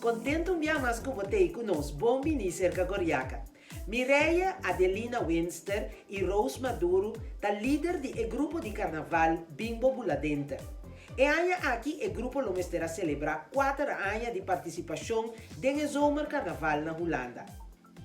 Kontentu un bia mas ku bo t'ei ku nos. Bon bini serka Goriaka. Mireille Adelina Winster i Rose Maduro ta lider di e grupo di karnaval Bimbo Buladenter. E aña aki e grupo lo mester a selebrá kuater aña di partisipashon den e zomerkarnaval na Hulanda.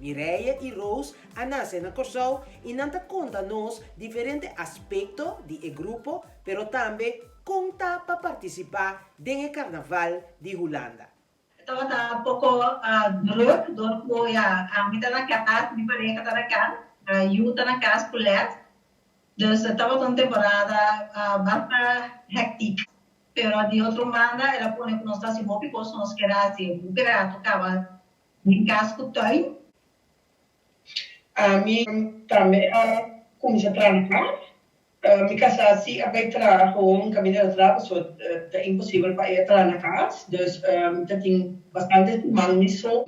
Mireille i Rose a nase na Kòrsou i nan ta konta nos diferente aspekto di e grupo pero tambe kon ta pa partisipá den e karnaval di Hulanda. E tabata poko druk dor ku ya ami ta na kas, mi pareha ta na kas, yu ta na kas ku lès. Dus e tabata un temporada basta hektik. Pero di otro banda el a pone ku nos ta hasi hopi kos ku nos kier hasi. Hopi rato kaba den kas ku tuin. Ami tambe a kuminsá traha na kas. Mi kasá si a bai traha gewoon kaminda el a traha pasobra ta imposibel pa e traha na kas. Dus mi ta tin bastante siman mi so.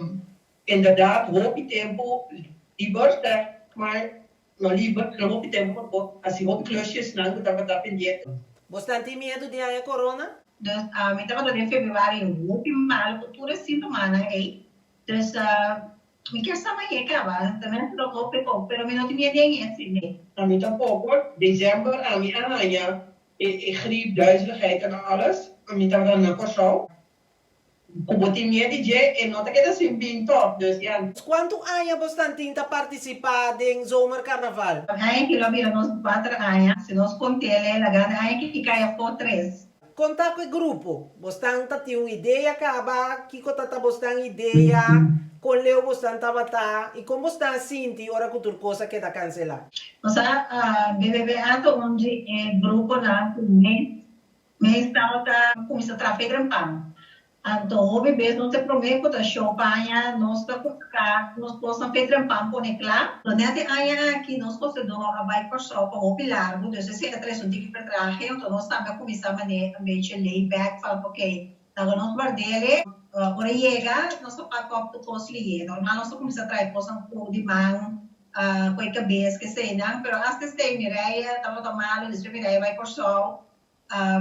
Inderdaad hopi tempu liber sèg maar, no liber pero hopi tempu pa por hasi hopi klusjesnan ku tabata pendiente. Bo stan tin miedu di haña corona? Dus mi tabata den februari hopi mal ku tur e sintomanan ei. Dus Mi kier sa mañe caba, ta mester lo hopi poco, pero mi no tin miedo den esi, nee. Ami tampoco. December ami a haña e griep, duizeligheid en alles. Mi tabata na Kòrsou. Ku bo tin miedu di dje, e no ta keda sin bin tòg, dus ya. Kuantu aña bo stan tin ta partisipá den zomerkarnaval? Aña ki lo bira nos kuater aña, si nos kont'el laga den aña ki kai afó tres. Konta ku e grupo. Bosnan ta tin un idea kaba? Kiko ta ta bosnan idea? Kon leu bosnan tabata? I kon bosnan a sinti ora ku tur kos a keda kanselá? Nos a BBBA ta un di e gruponan ku mes mes tabata kuminsá traha fe trempan. Anto hopi bes nos ta e promé ku ta show paña, nos ta kuminsá nos kosnan fe trempan pone kla. Lo nèt e aña aki nos kosedó a bai Kòrsou pa hopi largu, dus esei a trese un tiki vertraging, anto nos tambe a kuminsá manera un bechi laid back van oké, laga nos ward'é, ora e yega nos ta pak op tur kos lié. Normal nos ta kuminsá traha e kosnan ku di man, ku e kabes, keseinan, pero asta esei Mireille tabata malu, despues Mireille a bai Kòrsou.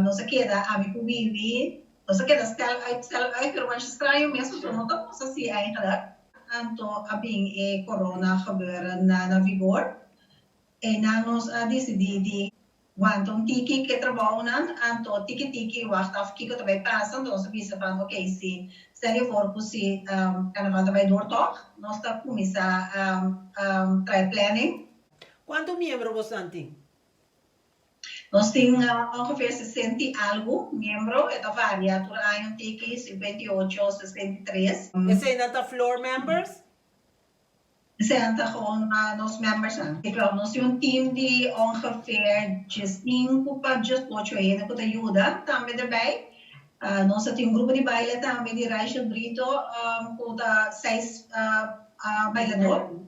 Nos a keda, ami ku Wiwi, nos a keda stel uit, stel uit, pero masha straño mes pasobra no ta nos asi eigenlijk. Anto a bin e corona gebeuren na vigor. Einan nos a disidí di wanta un tiki ku e trabounan, anto tiki tiki wacht af kiko ta bai pasa. Anto nos a bisa van oké, si stel je voor ku si carnaval ta bai door tòg, nos ta kuminsá traha planning. Kuantu miembro bosonan tin? Nos tin ongeveer sesenta i algu miembro, e ta varia tur aña un tiki, 58, 63. Eseinan ta floor members? Eseinan ta gewoon nos membersnan. E klopt, nos tin un team di ongeveer diesinku pa diesocho hende ku ta yuda tambe derbij. Nos ta tin un grupo di baile tambe di Rachel Brito ku ta seis bailador.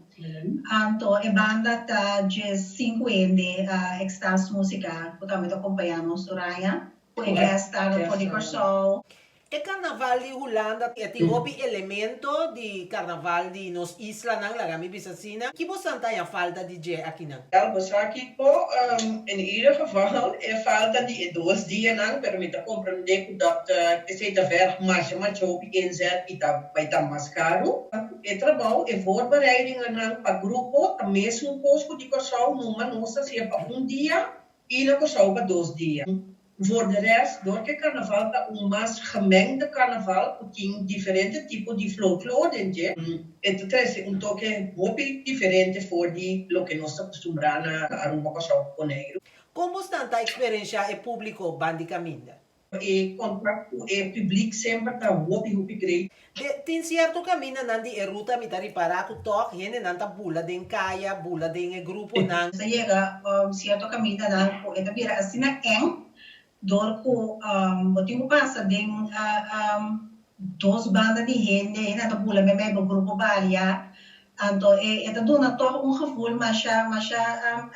Anto e banda ta dje sinku hende, Extas Musica, ku tambe ta kompañá nos tur aña. Ku e guest star for di Kòrsou. E karnaval di Hulanda e tin hopi elemento di karnaval di nos islanan, laga mi bisa asina. Ki bosan ta haña falta di dje akinan? Wel, bo sa kiko, in ieder geval e falta di e dos dianan, pero mi ta comprende cu dat esey ta verg masha masha hopi inzet y ta bay ta mas caro. E trabou, e voorbereidingennan pa grupo ta mesun cos cu di Corsou, numa nos ta hacié pa un dia y na Corsou pa dos dia. Voor de rest, door ku e karnaval ta un mas gemengde karnaval ku tin diferente tipo di folklor den dje, e ta trese un toke hopi diferente for di loke nos ta kustumbrá na Aruba, Kòrsou ku Boneiru. Kon bosnan ta eksperenshá e públiko ban di kaminda? E kontak ku e publiek semper ta hopi hopi great. De, tin sierto kamindanan di e ruta mi ta ripará ku tòg hendenan ta bula den kaya, bula den e gruponan. Nos a yega sierto kamindanan ku e ta bira asina eng dor ku bo tin ku pasa den dos banda di hende, hendenan ta bula meimei bo grupo balia. Anto e ta duna tòg un gevoel masha masha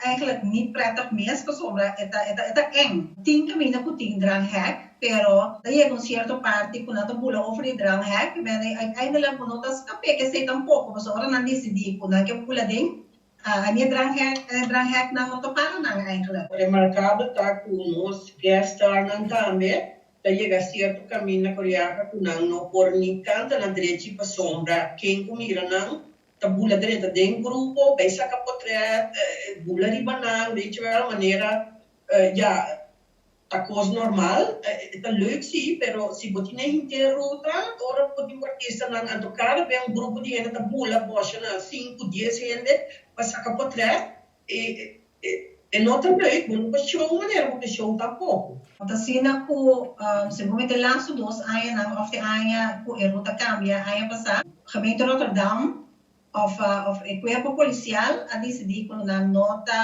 eigenlijk niet prettig mes pasobra e ta e ta e ta eng. Tin kaminda ku tin dranghek pero ta yega un sierto parti ku nan ta bula over di dranghek men uiteindelijk bo no ta skap'é kesei tampoko pasobra ora nan disidí ku nan ke bula den e dranghek e drangheknan no ta para nan eigenlijk. Remarkabel ta ku nos guest starnan tambe. Ta yega sierto kaminda Koriaka ku nan no por ni kanta na drechi pasobra ken ku mira nan ta bula drenta den grupo, bai saka potrèt, bula riba nan, weet je wel, manera ya ta kos normal. E ta leuk si, pero si bo tin e henter ruta, ora bo tin ku artistanan anto kada bes un grupo di hende ta bula bosha na sinku, dies hende pa saka potrèt, E no ta leuk, bo no por show manera bo ke show tampoco. Ta asina ku segun mi te lastu dos añanan òf te aña ku e ruta kambia aña pasá, Gemeente Rotterdam òf òf e kuerpo polisial a disidí ku nan no ta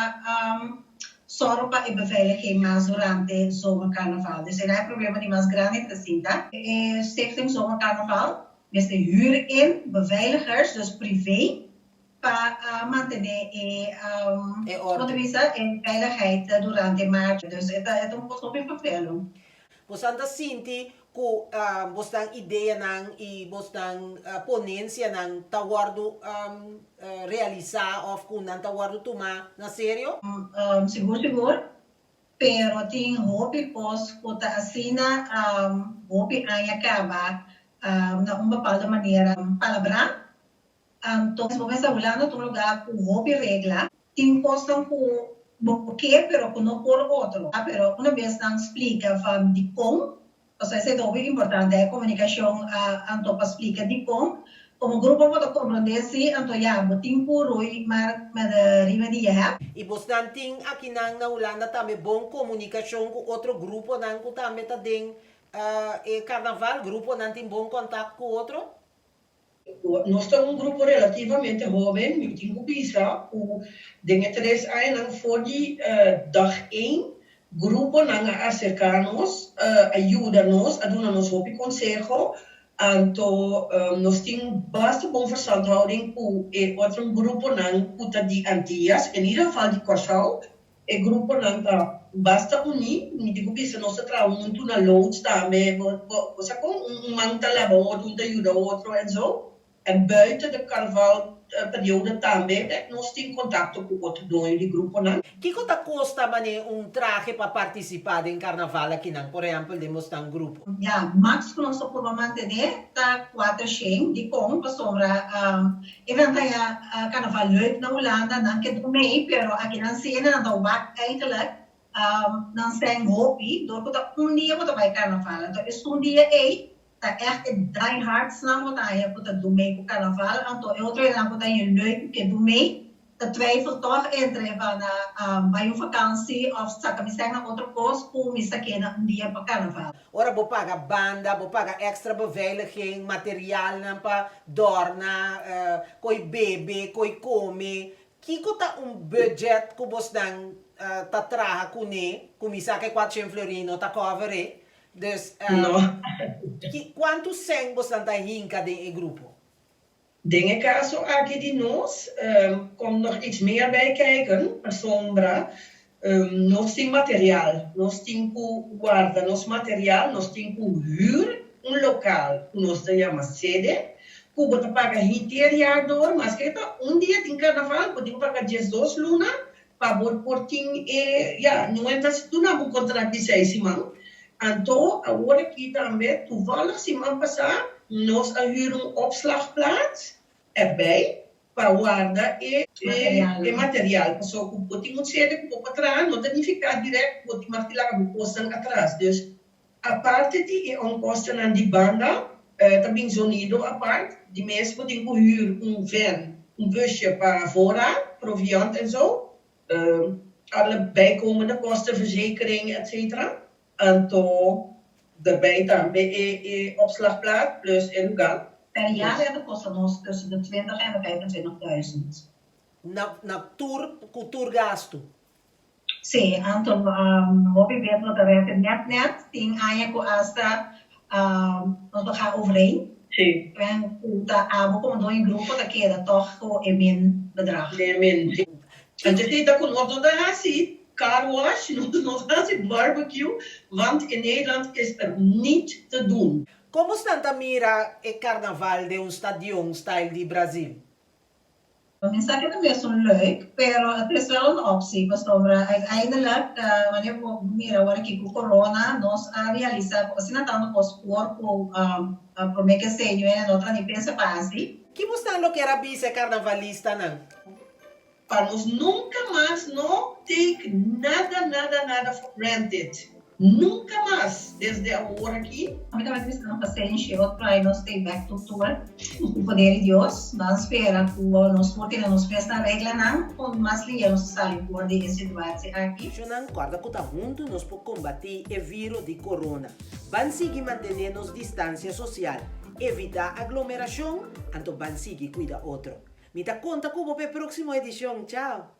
sòru pa e beveiliging mas durante zomerkarnaval. Dus e problema di mas grandi ta sinta. E Stichting Zomerkarnaval mester hür in beveiligers, dus privé, pa mantené e E como ta orde. bisa, e veiligheid durante marcha. Dus e ta e ta un kos hopi vervelend. Bosan ta sinti ku bosnan ideanan i bosnan ponensianan ta wòrdu realisá òf ku nan ta wòrdu tumá na serio? Sigur sigur, pero tin hopi kos ku ta asina hopi aña kaba na un bepaalde manera palabrá. Anto bo mester Hulanda ta un lugar ku hopi regla. Tin kosnan ku bo ke pero ku no por otro. Pero una bes nan splika van dikon, pasobra esei ta hopi importante, e komunikashon anto pa splika dikon. Komo grupo bo ta komprondé si, anto ya, bo tin ku rui maar met de riemen die je hebt. I bosnan tin akinan na Hulanda tambe bon komunikashon ku otro gruponan ku tambe ta den e karnaval? Gruponan tin bon kontakt ku otro? Nos ta un grupo relativamente hoben, mi tin ku bisa ku den e tres añanan for di dag ein gruponan a aserká nos, a yuda nos, a duna nos hopi konseho, anto nos tin basta bon verstandhouding ku e otro gruponan ku ta di Antias, en ieder geval di Kòrsou, E gruponan ta basta uní, mi tin ku bisa nos ta traha huntu na loods tambe, bo bo sa kon un man ta laba otro, un ta yuda otro en zo. En buiten de karnaval periode tambe nos tin kontakto ku otro doño di gruponan. Kiko ta kosta manera un trahe pa partisipá den karnaval akinan, por ehèmpel den bosnan grupo? Ya, max ku nos ta purba mantené ta kuater shen, dikon? Pasobra E nan ta ya carnaval leuk na Hulanda, nan ke do mee, pero aki nan sena nan ta wak eigenlijk, nan zijn hopi, door ku ta un dia bo ta bai carnaval, anto esun dia ei ta echt e die hards nan bo ta haña ku ta do mee ku carnaval, anto e otro nan ku ta haña leuk ku ke do mee, ta twijfel toch entre van bai un vakantie of saka mi sèn na otro kos ku mi sa keda un dia pa carnaval. Ora bo paga banda, bo paga extra beveiliging, materialnan pa dòrna, ko'i bebe, ko'i kome. Kiko ta un budget ku bosnan ta traha kuné? Kuminsá ku e kuatshen florin no ta cover e. Dus, kuantu sèn bosnan ta hinka den e grupo? Den e kaso aki di nos komt nog iets meer bij kijken, pasobra nos tin material, nos tin ku warda nos material, nos tin ku huur un lokaal ku nos ta yama sede, ku bo ta paga henter jaar door, maske e ta un dia tin karnaval, bo tin ku paga diesdos luna pa bo por tin e, ya, no e ta duna bo kontrakt di seis siman. Anto awor aki tambe, toevallig siman pasá nos a hür un opslagplaats erbij pa warda e e material. Pasobra ku bo tin un sede ku bo por traha no ta nifiká dirèkt ku bo tin mag di laga bo kosnan atras. Dus aparte di e onkostennan di banda ta bin zonido apart. Di mes bo tin ku hür un van, un busje pa voorraad, proviand en zo. Alle bijkomende kosten, verzekering et cetera. Anto daarbij tambe e e opslagplaat plus e lugar. Per jaar e ta kosta nos tussen de twintig en de vijfentwintig duizend. Na na tur ku tur gastu. Sí, anto hopi bes no ta rete net net, tin aña ku asta nos por ga overheen. Sí. En ku ta abo komo doño grupo ta keda tòg ku e min bedrag. E min, sí. Anto esei ta ku nos no ta hasi car wash, nos no ta hasi barbecue, want in Nederland is er niet te doen. Komo stan ta mira e karnaval den un stadion style di Brazil? Esaki ta mesun leuk, pero het is wel een optie, pasobra uiteindelijk, wanneer bo mira awor aki ku corona, nos a realisa ku asina tantu kos por ku prome ke seño e no ta ni pensa pa hasi. Ki bosnan lo kier a bisa e karnavalistanan? Pa nos nunka mas no take nada nada nada for granted. Nunka mas desde awor aki. Mi ta mester nan pasenshi otro ai nos stay back to tour ku poder di Dios. Ban spera ku nos por tene nos mes na reglanan ku mas lihe nos ta sali for di e situatie aki. Shonnan kòrda ku ta huntu nos por kombatí e viro di korona. Ban sigui mantené nos distansia sosial, evitá aglomerashon, anto ban sigui kuida otro. Mi ta konta ku bo pa e próksimo edishon. Chao!